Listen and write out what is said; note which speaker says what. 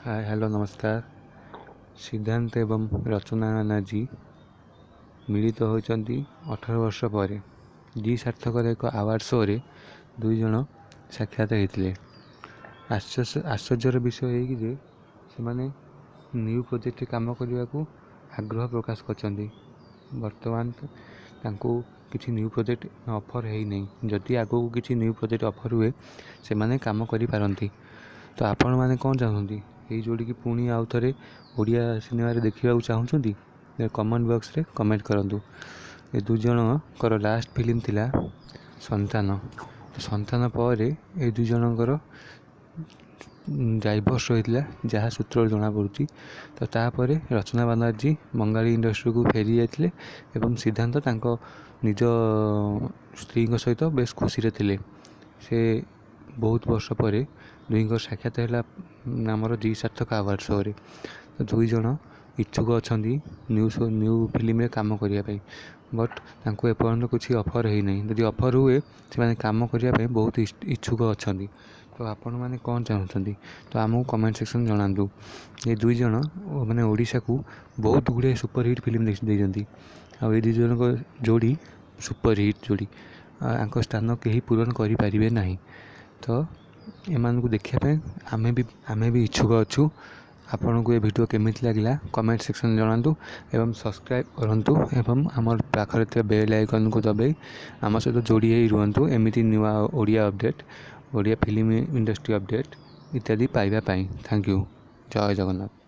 Speaker 1: ହାଏ, hello, ନମସ୍କାର। ସିଦ୍ଧାନ୍ତ ଏବଂ ରଚନା ବାନାର୍ଜୀ ମିଳିତ ହୋଇଛନ୍ତି 18 ବର୍ଷ ପରେ। ଜି ସାର୍ଥକର ଏକ ଆୱାର୍ଡ଼ ଶୋରେ ଦୁଇ ଜଣ ସାକ୍ଷାତ ହେଇଥିଲେ। ଆଶ୍ଚର୍ଯ୍ୟର ବିଷୟ ଏହିକି ଯେ ସେମାନେ ନ୍ୟୁ ପ୍ରୋଜେକ୍ଟରେ କାମ କରିବାକୁ ଆଗ୍ରହ ପ୍ରକାଶ କରିଛନ୍ତି। ବର୍ତ୍ତମାନ ତାଙ୍କୁ କିଛି ନ୍ୟୁ ପ୍ରୋଜେକ୍ଟ ଅଫର୍ ହେଇନାହିଁ। ଯଦି ଆଗକୁ କିଛି ନ୍ୟୁ ପ୍ରୋଜେକ୍ଟ ଅଫର୍ ହୁଏ, ସେମାନେ କାମ କରିପାରନ୍ତି। ତ ଆପଣମାନେ କ'ଣ ଚାହୁଁଛନ୍ତି? ଏଇ ଯୋଡ଼ିକି ପୁଣି ଆଉ ଥରେ ଓଡ଼ିଆ ସିନେମାରେ ଦେଖିବାକୁ ଚାହୁଁଛନ୍ତି? କମେଣ୍ଟ ବକ୍ସରେ କମେଣ୍ଟ କରନ୍ତୁ। ଏ ଦୁଇ ଜଣଙ୍କର ଲାଷ୍ଟ ଫିଲ୍ମ ଥିଲା ସନ୍ତାନ। ସନ୍ତାନ ପରେ ଏ ଦୁଇ ଜଣଙ୍କର ଡାଇଭର୍ସ ହୋଇଥିଲା, ଯାହା ସୂତ୍ରରୁ ଜଣାପଡ଼ୁଛି। ତ ତାପରେ ରଚନା ବାନାର୍ଜୀ ବଙ୍ଗାଳୀ ଇଣ୍ଡଷ୍ଟ୍ରିକୁ ଫେରି ଯାଇଥିଲେ ଏବଂ ସିଦ୍ଧାନ୍ତ ତାଙ୍କ ନିଜ ସ୍ତ୍ରୀଙ୍କ ସହିତ ବେଶ ଖୁସିରେ ଥିଲେ। ସେ ବହୁତ ବର୍ଷ ପରେ ଦୁହିଁଙ୍କର ସାକ୍ଷାତ ହେଲା ଆମର ଜି ସାର୍ଥକ ଆୱାର୍ଡ଼ ଶୋରେ। ତ ଦୁଇ ଜଣ ଇଚ୍ଛୁକ ଅଛନ୍ତି ନ୍ୟୁ ଶୋ, ନ୍ୟୁ ଫିଲ୍ମରେ କାମ କରିବା ପାଇଁ, ବଟ୍ ତାଙ୍କୁ ଏପର୍ଯ୍ୟନ୍ତ କିଛି ଅଫର୍ ହେଇନାହିଁ। ଯଦି ଅଫର୍ ହୁଏ, ସେମାନେ କାମ କରିବା ପାଇଁ ବହୁତ ଇଚ୍ଛୁକ ଅଛନ୍ତି। ତ ଆପଣମାନେ କ'ଣ ଚାହୁଁଛନ୍ତି, ତ ଆମକୁ କମେଣ୍ଟ ସେକ୍ସନ୍ ଜଣାନ୍ତୁ। ଏ ଦୁଇ ଜଣ ମାନେ ଓଡ଼ିଶାକୁ ବହୁତ ଗୁଡ଼ିଏ ସୁପରହିଟ୍ ଫିଲ୍ମ ଦେଇଛନ୍ତି, ଆଉ ଏ ଦୁଇ ଜଣଙ୍କ ଯୋଡ଼ି ସୁପରହିଟ୍ ଯୋଡ଼ି। ୟାଙ୍କ ସ୍ଥାନ କେହି ପୂରଣ କରିପାରିବେ ନାହିଁ। ତ ଏମାନଙ୍କୁ ଦେଖିବା ପାଇଁ ଆମେ ବି ଇଚ୍ଛୁକ ଅଛୁ। ଆପଣଙ୍କୁ ଏ ଭିଡ଼ିଓ କେମିତି ଲାଗିଲା, କମେଣ୍ଟ ସେକ୍ସନ୍ ଜଣାନ୍ତୁ ଏବଂ ସବସ୍କ୍ରାଇବ୍ କରନ୍ତୁ ଏବଂ ଆମର ପାଖରେ ଥିବା ବେଲ୍ ଆଇକନ୍କୁ ଦବାଇ ଆମ ସହିତ ଯୋଡ଼ି ହେଇ ରୁହନ୍ତୁ, ଏମିତି ନୂଆ Odia update, Odia film industry update ଇତ୍ୟାଦି ପାଇବା ପାଇଁ। Thank you. Jay Jagannath.